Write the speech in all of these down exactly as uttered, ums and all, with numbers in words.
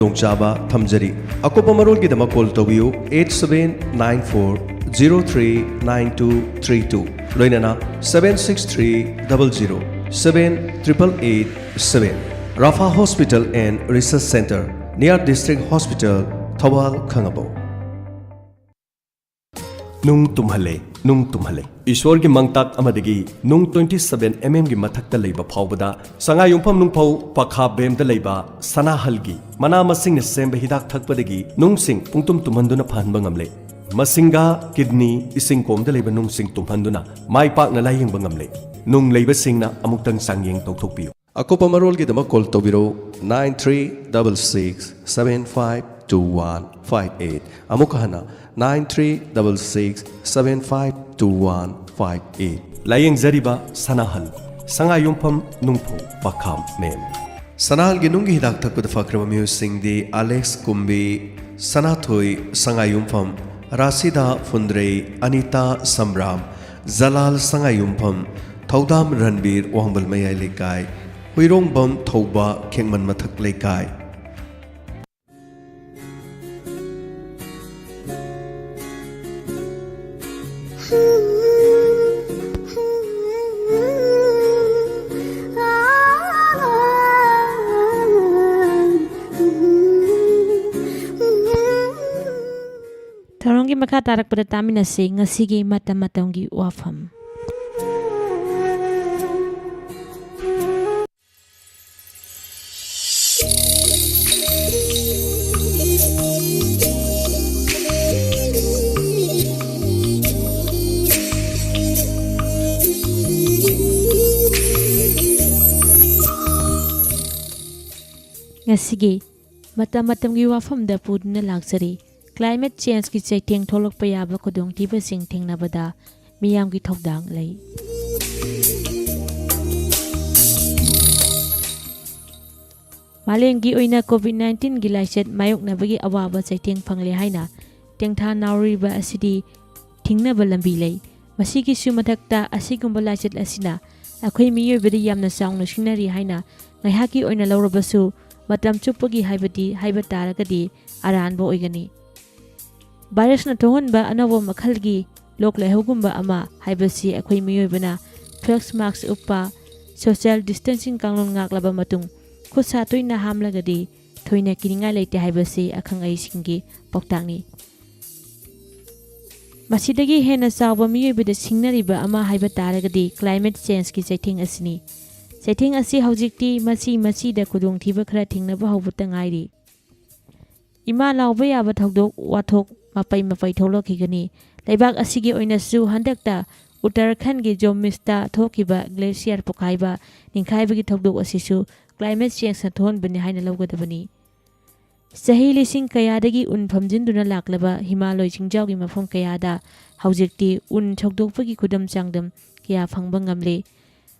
ꯈꯨꯗꯣꯡꯆꯥꯕ ꯊꯝꯖꯔꯤ꯫ ꯑꯀꯨꯞꯄ ꯃꯔꯣꯜꯒꯤꯗꯃꯛ ꯀꯣꯜ ꯇꯧꯕꯤꯌꯨ eight seven nine four zero three nine two three two, ꯂꯣꯏꯅꯅ seven six three double zero seven triple eight seven꯫ Rapha Hospital and Research Center, near District Hospital, ꯊꯧꯕꯥꯜ, ꯈꯥꯉꯕꯣꯛ꯫ ꯅꯨꯡ ꯇꯨꯝꯍꯜꯂꯦ, ꯅꯨꯡ ꯇꯨꯝꯍꯜꯂꯦ꯫ ꯏꯁꯣꯔꯒꯤ ꯃꯪꯇꯥꯛ ꯑꯃꯗꯒꯤ ꯅꯨꯡ twenty seven mm ꯒꯤ ꯃꯊꯛꯇ ꯂꯩꯕ ꯐꯥꯎꯕꯗ ꯁꯉꯥꯏꯌꯨꯝꯐꯝ ꯅꯨꯡꯐꯧ ꯄꯈꯥ ꯕꯦꯝꯗ ꯂꯩꯕ ꯁꯅꯥꯍꯜꯒꯤ ꯃꯅꯥ ꯃꯁꯤꯡꯅ ꯁꯦꯝꯕ ꯍꯤꯗꯥꯛ ꯊꯛꯄꯗꯒꯤ ꯅꯨꯡꯁꯤꯡ ꯄꯨꯡꯇꯨꯝ ꯇꯨꯝꯍꯟꯗꯨꯅ ꯐꯍꯟꯕ ꯉꯝꯂꯦ꯫ ꯃꯁꯤꯡꯒꯥ, ꯀꯤꯗꯅꯤ, ꯏꯁꯤꯡ ꯀꯣꯝꯗ ꯂꯩꯕ ꯅꯨꯡꯁꯤꯡ ꯇꯨꯝꯍꯟꯗꯨꯅ ꯃꯥꯏ ꯄꯥꯛꯅ ꯂꯥꯌꯦꯡꯕ ꯉꯝꯂꯦ꯫ ꯅꯨꯡ ꯂꯩꯕꯁꯤꯡꯅ ꯑꯃꯨꯛꯇꯪ ꯆꯥꯡꯌꯦꯡ ꯇꯧꯊꯣꯛꯄꯤꯌꯨ꯫ ꯑꯀꯨꯞꯄ ꯃꯔꯣꯜꯒꯤꯗꯃꯛ call ꯇꯧꯕꯤꯔꯧ nine three double six seven five two one five eight꯫ ꯑꯃꯨꯛꯀ ꯍꯟꯅ, nine three double six seven five two one five eight꯫ ꯂꯥꯌꯦꯡꯖꯔꯤꯕ ꯁꯅꯥꯍꯜ, ꯁꯉꯥꯏꯌꯨꯝꯐꯝ ꯅꯨꯡꯐꯧ ꯄꯈꯥꯝ ꯃꯦꯝ꯫ ꯁꯅꯥꯍꯜꯒꯤ ꯅꯨꯡꯒꯤ ꯍꯤꯗꯥꯛ ꯊꯛꯄꯗ ꯐꯈ꯭ꯔꯕ ꯃꯤꯑꯣꯏꯁꯤꯡꯗꯤ ꯑꯂꯦꯛꯁ ꯀꯨꯝꯕꯤ, ꯁꯅꯥꯊꯣꯏ ꯁꯉꯥꯏꯌꯨꯝꯐꯝ, ꯔꯥꯁꯤꯗꯥ ꯐꯨꯟꯗ꯭ꯔꯩ, ꯑꯅꯤꯇꯥ ꯁꯝꯕ꯭ꯔꯥꯝ, ꯖꯂꯥꯜ ꯁꯉꯥꯏꯌꯨꯝꯐꯝ, ꯊꯧꯗꯥꯝ ꯔꯟꯕꯤꯔ, ꯋꯥꯡꯕꯜ ꯃꯌꯥꯏ ꯂꯩꯀꯥꯏ, ꯍꯨꯏꯔꯣꯡꯕꯝ ꯊꯧꯕ, ꯈꯦꯡꯃꯟ ꯃꯊꯛ ꯂꯩꯀꯥꯏ꯫ ꯊꯧꯔꯝꯒꯤ ꯃꯈꯥ ꯇꯥꯔꯛꯄꯗ ꯇꯥꯃꯤꯟꯅꯁꯤ ꯉꯁꯤꯒꯤ ꯃꯇꯝ ꯃꯇꯝꯒꯤ ꯋꯥꯐꯝ꯫ ꯉꯁꯤꯒꯤ ꯃꯇꯝ ꯃꯇꯝꯒꯤ ꯋꯥꯐꯝꯗ ꯄꯨꯗꯨꯅ ꯂꯥꯛꯆꯔꯤ꯫ Climate changeꯀꯤ ꯆꯩꯊꯦꯡ ꯊꯣꯛꯂꯛꯄ ꯌꯥꯕ ꯈꯨꯗꯣꯡꯊꯤꯕꯁꯤꯡ ꯊꯦꯡꯅꯕꯗ ꯃꯤꯌꯥꯝꯒꯤ ꯊꯧꯗꯥꯡ ꯂꯩ꯫ ꯃꯥꯂꯦꯝꯒꯤ ꯑꯣꯏꯅ COVID nineteenꯒꯤ ꯂꯥꯏꯆꯠ ꯃꯥꯌꯣꯛꯅꯕꯒꯤ ꯑꯋꯥꯕ ꯆꯩꯊꯦꯡ ꯐꯪꯂꯦ ꯍꯥꯏꯅ ꯇꯦꯡꯊꯥ ꯅꯥꯎꯔꯤꯕ ꯑꯁꯤꯗꯤ ꯊꯤꯡꯅꯕ ꯂꯝꯕꯤ ꯂꯩ꯫ ꯃꯁꯤꯒꯤꯁꯨ ꯃꯊꯛꯇ, ꯑꯁꯤꯒꯨꯝꯕ ꯂꯥꯏꯆꯠ ꯑꯁꯤꯅ ꯑꯩꯈꯣꯏ ꯃꯤꯑꯣꯏꯕꯗ ꯌꯥꯝꯅ ꯆꯥꯎꯅ ꯁꯤꯡꯅꯔꯤ ꯍꯥꯏꯅ ꯉꯥꯏꯍꯥꯛꯀꯤ ꯑꯣꯏꯅ ꯂꯧꯔꯕꯁꯨ, ꯃꯇꯝ ꯆꯨꯞꯄꯒꯤ ꯍꯥꯏꯕꯗꯤ ꯍꯥꯏꯕ ꯇꯥꯔꯒꯗꯤ ꯑꯔꯥꯟꯕ ꯑꯣꯏꯒꯅꯤ꯫ ꯚꯥꯏꯔꯁꯅ ꯊꯣꯛꯍꯟꯕ ꯑꯅꯧꯕ ꯃꯈꯜꯒꯤ ꯂꯣꯛ ꯂꯥꯏꯍꯧꯒꯨꯝꯕ ꯑꯃ ꯍꯥꯏꯕꯁꯤ ꯑꯩꯈꯣꯏ ꯃꯤꯑꯣꯏꯕꯅ ꯐꯦꯁ ꯃꯥꯛꯁ ꯎꯞꯄ, ꯁꯣꯁꯤꯌꯦꯜ ꯗꯤꯁꯇꯦꯟꯁꯤꯡ ꯀꯥꯡꯂꯣꯟ ꯉꯥꯛꯂꯕ ꯃꯇꯨꯡ ꯈꯨꯠ ꯁꯥ ꯇꯣꯏꯅ ꯍꯥꯝꯂꯒꯗꯤ ꯊꯣꯏꯅ ꯀꯤꯅꯤꯡꯉꯥꯏ ꯂꯩꯇꯦ ꯍꯥꯏꯕꯁꯤ ꯑꯈꯪ ꯑꯍꯩꯁꯤꯡꯒꯤ ꯄꯥꯎꯇꯥꯛꯅꯤ꯫ ꯃꯁꯤꯗꯒꯤ ꯍꯦꯟꯅ ꯆꯥꯎꯕ ꯃꯤꯑꯣꯏꯕꯗ ꯁꯤꯡꯅꯔꯤꯕ ꯑꯃ ꯍꯥꯏꯕ ꯇꯥꯔꯒꯗꯤ ꯀ꯭ꯂꯥꯏꯃꯦꯠ ꯆꯦꯟꯖꯀꯤ ꯆꯩꯊꯦꯡ ꯑꯁꯤꯅꯤ꯫ ꯆꯩꯊꯦꯡ ꯑꯁꯤ ꯍꯧꯖꯤꯛꯇꯤ ꯃꯁꯤ ꯃꯁꯤꯗ ꯈꯨꯗꯣꯡꯊꯤꯕ ꯈꯔ ꯊꯦꯡꯅꯕ ꯍꯧꯕꯇ ꯉꯥꯏꯔꯤ꯫ ꯏꯃꯥ ꯂꯥꯎꯕ ꯌꯥꯕ ꯊꯧꯗꯣꯛ ꯋꯥꯊꯣꯛ ꯃꯄꯩ ꯃꯄꯩ ꯊꯣꯛꯂꯛꯈꯤꯒꯅꯤ꯫ ꯂꯩꯕꯥꯛ ꯑꯁꯤꯒꯤ ꯑꯣꯏꯅꯁꯨ ꯍꯟꯗꯛꯇ ꯎꯠꯇꯔꯈꯟꯒꯤ ꯖꯣꯃꯤꯁꯇ ꯊꯣꯛꯈꯤꯕ ꯒ꯭ꯂꯦꯁꯤꯌꯔ ꯄꯣꯈꯥꯏꯕ, ꯅꯤꯡꯈꯥꯏꯕꯒꯤ ꯊꯧꯗꯣꯛ ꯑꯁꯤꯁꯨ ꯀ꯭ꯂꯥꯏꯃꯦꯠ ꯆꯦꯟꯖꯅ ꯊꯣꯛꯍꯟꯕꯅꯤ ꯍꯥꯏꯅ ꯂꯧꯒꯗꯕꯅꯤ꯫ ꯆꯍꯤ ꯂꯤꯁꯤꯡ ꯀꯌꯥꯗꯒꯤ ꯎꯟ ꯐꯝꯖꯤꯟꯗꯨꯅ ꯂꯥꯛꯂꯕ ꯍꯤꯃꯥꯂꯣꯏ ꯆꯤꯡꯖꯥꯎꯒꯤ ꯃꯐꯝ ꯀꯌꯥꯗ ꯍꯧꯖꯤꯛꯇꯤ ꯎꯟ ꯁꯧꯗꯣꯛꯄꯒꯤ ꯈꯨꯗꯝ ꯆꯥꯡꯗꯝ ꯀꯌꯥ ꯐꯪꯕ ꯉꯝꯂꯦ꯫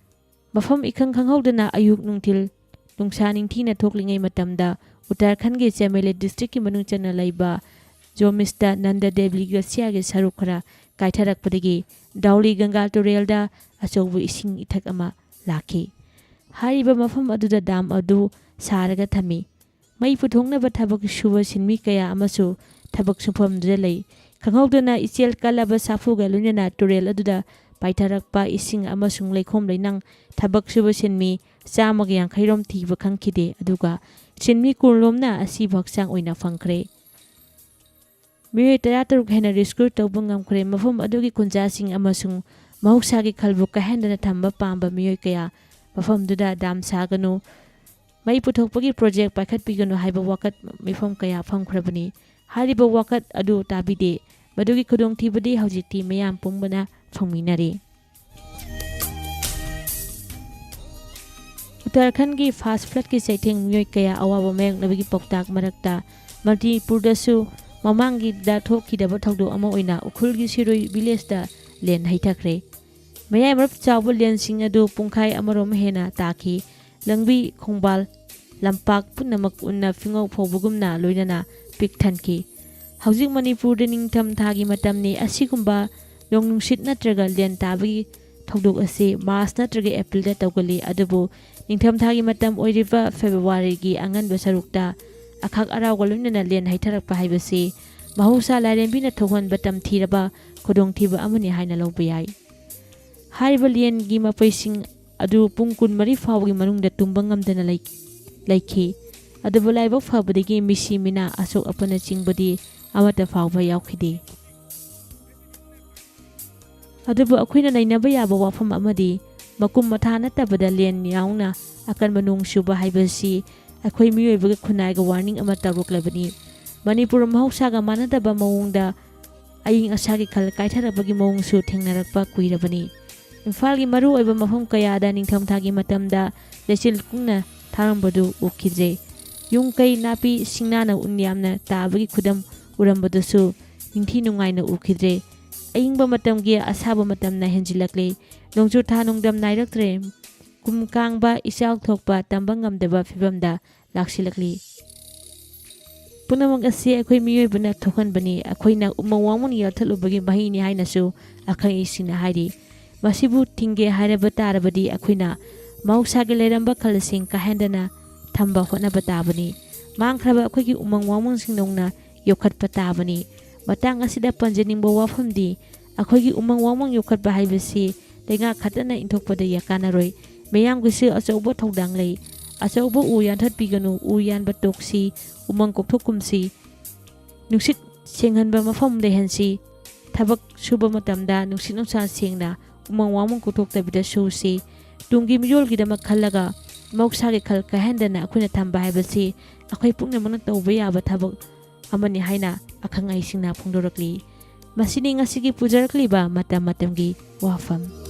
ꯃꯐꯝ ꯏꯈꯪ ꯈꯪꯍꯧꯗꯅ ꯑꯌꯨꯛ ꯅꯨꯡꯊꯤꯜ ꯅꯨꯡꯁꯥ ꯅꯤꯡꯊꯤꯅ ꯊꯣꯛꯂꯤꯉꯩ ꯃꯇꯝꯗ ꯎꯠꯇꯔꯈꯟꯒꯤ ꯆꯃꯦꯂꯤ ꯗꯤꯁꯇ꯭ꯔꯤꯛꯀꯤ ꯃꯅꯨꯡ ꯆꯟꯅ ꯂꯩꯕ ꯖꯣꯃꯤꯁꯇ ꯅꯟꯗ ꯗꯦꯕꯂꯤ ꯒ꯭ꯂꯦꯁꯤꯌꯥꯒꯤ ꯁꯔꯨꯛ ꯈꯔ ꯀꯥꯏꯊꯔꯛꯄꯗꯒꯤ ꯗꯥꯎꯂꯤ ꯒꯪꯒꯥ ꯇꯨꯔꯦꯜꯗ ꯑꯆꯧꯕ ꯏꯁꯤꯡ ꯏꯊꯛ ꯑꯃ ꯂꯥꯛꯈꯤ꯫ ꯍꯥꯏꯔꯤꯕ ꯃꯐꯝ ꯑꯗꯨꯗ ꯗꯥꯝ ꯑꯗꯨ ꯁꯥꯔꯒ ꯊꯝꯃꯤ꯫ ꯃꯩ ꯄꯨꯊꯣꯛꯅꯕ ꯊꯕꯛ ꯁꯨꯕ ꯁꯤꯟꯃꯤ ꯀꯌꯥ ꯑꯃꯁꯨ ꯊꯕꯛ ꯁꯨꯐꯝꯗꯨꯗ ꯂꯩ꯫ ꯈꯪꯍꯧꯗꯅ ꯏꯆꯦꯜ ꯀꯜꯂꯕ ꯁꯥꯐꯨꯒ ꯂꯣꯏꯅꯅ ꯇꯨꯔꯦꯜ ꯑꯗꯨꯗ ꯄꯥꯏꯊꯔꯛꯄ ꯏꯁꯤꯡ ꯑꯃꯁꯨꯡ ꯂꯩꯈꯣꯝ ꯂꯩꯅꯥꯡ ꯊꯕꯛ ꯁꯨꯕ ꯁꯤꯟꯃꯤ ꯆꯥꯝꯃꯒ ꯌꯥꯡꯈꯩ ꯔꯣꯝ ꯊꯤꯕ ꯈꯪꯈꯤꯗꯦ, ꯑꯗꯨꯒ ꯁꯤꯟꯃꯤ ꯀꯨꯟ ꯔꯣꯝꯅ ꯑꯁꯤꯕ ꯍꯛꯆꯥꯡ ꯑꯣꯏꯅ ꯐꯪꯈ꯭ꯔꯦ꯫ ꯃꯤꯑꯣꯏ ꯇꯔꯥꯇꯔꯨꯛ ꯍꯦꯟꯅ ꯔꯦꯁꯀ꯭ꯌꯨ ꯇꯧꯕ ꯉꯝꯈ꯭ꯔꯦ꯫ ꯃꯐꯝ ꯑꯗꯨꯒꯤ ꯈꯨꯟꯖꯥꯁꯤꯡ ꯑꯃꯁꯨꯡ ꯃꯍꯧꯁꯥꯒꯤ ꯈꯜꯕꯨ ꯀꯥꯏꯍꯟꯗꯅ ꯊꯝꯕ ꯄꯥꯝꯕ ꯃꯤꯑꯣꯏ ꯀꯌꯥ ꯃꯐꯝꯗꯨꯗ ꯗꯥꯝ ꯁꯥꯒꯅꯨ, ꯃꯩ ꯄꯨꯊꯣꯛꯄꯒꯤ ꯄ꯭ꯔꯣꯖꯦꯛ ꯄꯥꯏꯈꯠꯄꯤꯒꯅꯨ ꯍꯥꯏꯕ ꯋꯥꯀꯠ ꯃꯤꯐꯝ ꯀꯌꯥ ꯐꯝꯈ꯭ꯔꯕꯅꯤ꯫ ꯍꯥꯏꯔꯤꯕ ꯋꯥꯀꯠ ꯑꯗꯨ ꯇꯥꯕꯤꯗꯦ꯫ ꯃꯗꯨꯒꯤ ꯈꯨꯗꯣꯡꯊꯤꯕꯗꯤ ꯍꯧꯖꯤꯛꯇꯤ ꯃꯤꯌꯥꯝ ꯄꯨꯝꯕꯅ ꯐꯪꯃꯤꯟꯅꯔꯤ꯫ ꯎꯠꯇꯔꯈꯟꯒꯤ ꯐꯥꯁ ꯐ꯭ꯂꯠꯀꯤ ꯆꯩꯊꯦꯡ ꯃꯤꯑꯣꯏ ꯀꯌꯥ ꯑꯋꯥꯕ ꯃꯥꯌꯣꯛꯅꯕꯒꯤ ꯄꯥꯎꯇꯥꯛ ꯃꯔꯛꯇ ꯃꯅꯤꯄꯨꯔꯗꯁꯨ ꯃꯃꯥꯡꯒꯤꯗ ꯊꯣꯛꯈꯤꯗꯕ ꯊꯧꯗꯣꯛ ꯑꯃ ꯑꯣꯏꯅ ꯎꯈ꯭ꯔꯨꯜꯒꯤ ꯁꯤꯔꯣꯏ ꯚꯤꯂꯦꯖꯇ ꯂꯦꯟ ꯍꯩꯊꯈ꯭ꯔꯦ꯫ ꯃꯌꯥꯏ ꯃꯔꯞ ꯆꯥꯎꯕ ꯂꯦꯟꯁꯤꯡ ꯑꯗꯨ ꯄꯨꯡꯈꯥꯏ ꯑꯃꯔꯣꯝ ꯍꯦꯟꯅ ꯇꯥꯈꯤ꯫ ꯂꯝꯕꯤ ꯈꯣꯡꯕꯥꯜ ꯂꯝꯄꯥꯛ ꯄꯨꯝꯅꯃꯛ ꯎꯟꯅ ꯐꯤꯉꯧ ꯐꯧꯕꯒꯨꯝꯅ ꯂꯣꯏꯅꯅ ꯄꯤꯛ ꯊꯟꯈꯤ꯫ ꯍꯧꯖꯤꯛ ꯃꯅꯤꯄꯨꯔꯗ ꯅꯤꯡꯊꯝ ꯊꯥꯒꯤ ꯃꯇꯝꯅꯤ꯫ ꯑꯁꯤꯒꯨꯝꯕ ꯅꯣꯡ ꯅꯨꯡꯁꯤꯠ ꯅꯠꯇ꯭ꯔꯒ ꯂꯦꯟ ꯇꯥꯕꯒꯤ ꯊꯧꯗꯣꯛ ꯑꯁꯤ ꯃꯥꯔꯆ ꯅꯠꯇ꯭ꯔꯒ ꯑꯦꯄ꯭ꯔꯤꯜꯗ ꯇꯧꯒꯜꯂꯤ, ꯑꯗꯨꯕꯨ ꯅꯤꯡꯊꯝꯊꯥꯒꯤ ꯃꯇꯝ ꯑꯣꯏꯔꯤꯕ ꯐꯦꯕ꯭ꯔꯨꯋꯥꯔꯤꯒꯤ ꯑꯉꯟꯕ ꯁꯔꯨꯛꯇ ꯑꯈꯥꯛ ꯑꯔꯥꯎꯒ ꯂꯣꯏꯅꯅ ꯂꯦꯟ ꯍꯩꯊꯔꯛꯄ ꯍꯥꯏꯕꯁꯤ ꯃꯍꯧꯁꯥ ꯂꯥꯏꯔꯦꯝꯕꯤꯅ ꯊꯣꯛꯍꯟꯕ ꯇꯝꯊꯤꯔꯕ ꯈꯨꯗꯣꯡꯊꯤꯕ ꯑꯃꯅꯤ ꯍꯥꯏꯅ ꯂꯧꯕ ꯌꯥꯏ꯫ ꯍꯥꯏꯔꯤꯕ ꯂꯦꯟꯒꯤ ꯃꯄꯩꯁꯤꯡ ꯑꯗꯨ ꯄꯨꯡ ꯀꯨꯟꯃꯔꯤ ꯐꯥꯎꯕꯒꯤ ꯃꯅꯨꯡꯗ ꯇꯨꯝꯕ ꯉꯝꯗꯅ ꯂꯩ-, ꯂꯩꯈꯤ꯫ ꯑꯗꯨꯕꯨ ꯂꯥꯏꯕꯛ ꯐꯕꯗꯒꯤ ꯃꯤꯁꯤ ꯃꯤꯅꯥ ꯑꯁꯣꯛ ꯑꯄꯟꯅꯆꯤꯡꯕꯗꯤ ꯑꯃꯠꯇ ꯐꯥꯎꯕ ꯌꯥꯎꯈꯤꯗꯦ꯫ ꯑꯗꯨꯕꯨ ꯑꯩꯈꯣꯏꯅ ꯅꯩꯅꯕ ꯌꯥꯕ ꯋꯥꯐꯝ ꯑꯃꯗꯤ ꯃꯀꯨꯝ ꯃꯊꯥ ꯅꯠꯇꯕꯗ ꯂꯦꯟ ꯌꯥꯎꯅ ꯑꯀꯟꯕ ꯅꯣꯡ ꯆꯨꯕ ꯍꯥꯏꯕꯁꯤ ꯑꯩꯈꯣꯏ ꯃꯤꯑꯣꯏꯕꯒꯤ ꯈꯨꯟꯅꯥꯏꯒ ꯋꯥꯔꯅꯤꯡ ꯑꯃ ꯇꯧꯔꯛꯂꯕꯅꯤ꯫ ꯃꯅꯤꯄꯨꯔ ꯃꯍꯧꯁꯥꯒ ꯃꯥꯟꯅꯗꯕ ꯃꯑꯣꯡꯗ ꯑꯏꯪ ꯑꯁꯥꯒꯤ ꯈꯜ ꯀꯥꯏꯊꯔꯛꯄꯒꯤ ꯃꯑꯣꯡꯁꯨ ꯊꯦꯡꯅꯔꯛꯄ ꯀꯨꯏꯔꯕꯅꯤ꯫ ꯏꯝꯐꯥꯜꯒꯤ ꯃꯔꯨꯑꯣꯏꯕ ꯃꯐꯝ ꯀꯌꯥꯗ ꯅꯤꯡꯊꯝꯊꯥꯒꯤ ꯃꯇꯝꯗ ꯂꯩꯆꯤꯜ ꯀꯨꯡꯅ ꯊꯥꯔꯝꯕꯗꯨ ꯎꯈꯤꯗ꯭ꯔꯦ꯫ ꯌꯨꯝ ꯀꯩ ꯅꯥꯄꯤ ꯁꯤꯡꯅꯥꯅ ꯎꯟ ꯌꯥꯝꯅ ꯇꯥꯕꯒꯤ ꯈꯨꯗꯝ ꯎꯔꯝꯕꯗꯨꯁꯨ ꯅꯤꯡꯊꯤ ꯅꯨꯡꯉꯥꯏꯅ ꯎꯈꯤꯗ꯭ꯔꯦ꯫ ꯑꯏꯪꯕ ꯃꯇꯝꯒꯤ ꯑꯁꯥꯕ ꯃꯇꯝꯅ ꯍꯦꯟꯖꯤꯜꯂꯛꯂꯦ꯫ ꯅꯣꯡꯖꯨ ꯊꯥ ꯅꯣꯡꯗꯝ ꯅꯥꯏꯔꯛꯇ꯭ꯔꯦ꯫ ꯀꯨꯝ ꯀꯥꯡꯕ ꯏꯆꯥꯎ ꯊꯣꯛꯄ ꯇꯝꯕ ꯉꯝꯗꯕ ꯐꯤꯕꯝꯗ ꯂꯥꯛꯁꯤꯜꯂꯛꯂꯤ꯫ ꯄꯨꯝꯅꯃꯛ ꯑꯁꯤ ꯑꯩꯈꯣꯏ ꯃꯤꯑꯣꯏꯕꯅ ꯊꯣꯛꯍꯟꯕꯅꯤ꯫ ꯑꯩꯈꯣꯏꯅ ꯎꯃꯪ ꯋꯥꯃꯪ ꯌꯥꯟꯊꯠꯂꯨꯕꯒꯤ ꯃꯍꯩꯅꯤ ꯍꯥꯏꯅꯁꯨ ꯑꯈꯪ ꯑꯍꯩꯁꯤꯡꯅ ꯍꯥꯏꯔꯤ꯫ ꯃꯁꯤꯕꯨ ꯊꯤꯡꯒꯦ ꯍꯥꯏꯔꯕ ꯇꯥꯔꯕꯗꯤ ꯑꯩꯈꯣꯏꯅ ꯃꯍꯧꯁꯥꯒꯤ ꯂꯩꯔꯝꯕ ꯈꯜꯁꯤꯡ ꯀꯥꯏꯍꯟꯗꯅ ꯊꯝꯕ ꯍꯣꯠꯅꯕ ꯇꯥꯕꯅꯤ꯫ ꯃꯥꯡꯈ꯭ꯔꯕ ꯑꯩꯈꯣꯏꯒꯤ ꯎꯃꯪ ꯋꯥꯃꯪꯁꯤꯡ ꯅꯧꯅ ꯌꯣꯛꯈꯠꯄ ꯇꯥꯕꯅꯤ꯫ ꯃꯇꯥꯡ ꯑꯁꯤꯗ ꯄꯟꯖꯅꯤꯡꯕ ꯋꯥꯐꯝꯗꯤ ꯑꯩꯈꯣꯏꯒꯤ ꯎꯃꯪ ꯋꯥꯃꯪ ꯌꯣꯛꯈꯠꯄ ꯍꯥꯏꯕꯁꯤ ꯂꯩꯉꯥꯛ ꯈꯛꯇꯅ ꯏꯟꯊꯣꯛꯄꯗ ꯀꯥꯟꯅꯔꯣꯏ꯫ ꯃꯤꯌꯥꯝꯒꯤꯁꯨ ꯑꯆꯧꯕ ꯊꯧꯗꯥꯡ ꯂꯩ꯫ ꯑꯆꯧꯕ ꯎ ꯌꯥꯟꯊꯠꯄꯤꯒꯅꯨ, ꯎ ꯌꯥꯟꯕ ꯇꯣꯛꯁꯤ, ꯎꯃꯪ ꯀꯣꯛꯊꯣꯛꯀꯨꯝꯁꯤ, ꯅꯨꯡꯁꯤꯠ ꯁꯦꯡꯍꯟꯕ ꯃꯐꯝ ꯂꯩꯍꯟꯁꯤ, ꯊꯕꯛ ꯁꯨꯕ ꯃꯇꯝꯗ ꯅꯨꯡꯁꯤꯠ ꯅꯨꯡꯁꯥ ꯁꯦꯡꯅ ꯎꯃꯪ ꯋꯥꯃꯪ ꯀꯣꯛꯊꯣꯛꯇꯕꯤꯗ ꯁꯨꯁꯤ꯫ ꯇꯨꯡꯒꯤ ꯃꯤꯔꯣꯜꯒꯤꯗꯃꯛ ꯈꯜꯂꯒ ꯃꯍꯧꯁꯥꯒꯤ ꯈꯜ ꯀꯥꯏꯍꯟꯗꯅ ꯑꯩꯈꯣꯏꯅ ꯊꯝꯕ ꯍꯥꯏꯕꯁꯤ ꯑꯩꯈꯣꯏ ꯄꯨꯝꯅꯃꯛꯅ ꯇꯧꯕ ꯌꯥꯕ ꯊꯕꯛ ꯑꯃꯅꯤ ꯍꯥꯏꯅ ꯑꯈꯪ ꯑꯍꯩꯁꯤꯡꯅ ꯐꯣꯡꯗꯣꯔꯛꯂꯤ꯫ ꯃꯁꯤꯅꯤ ꯉꯁꯤꯒꯤ ꯄꯨꯖꯔꯛꯂꯤꯕ ꯃꯇꯝ ꯃꯇꯝꯒꯤ ꯋꯥꯐꯝ꯫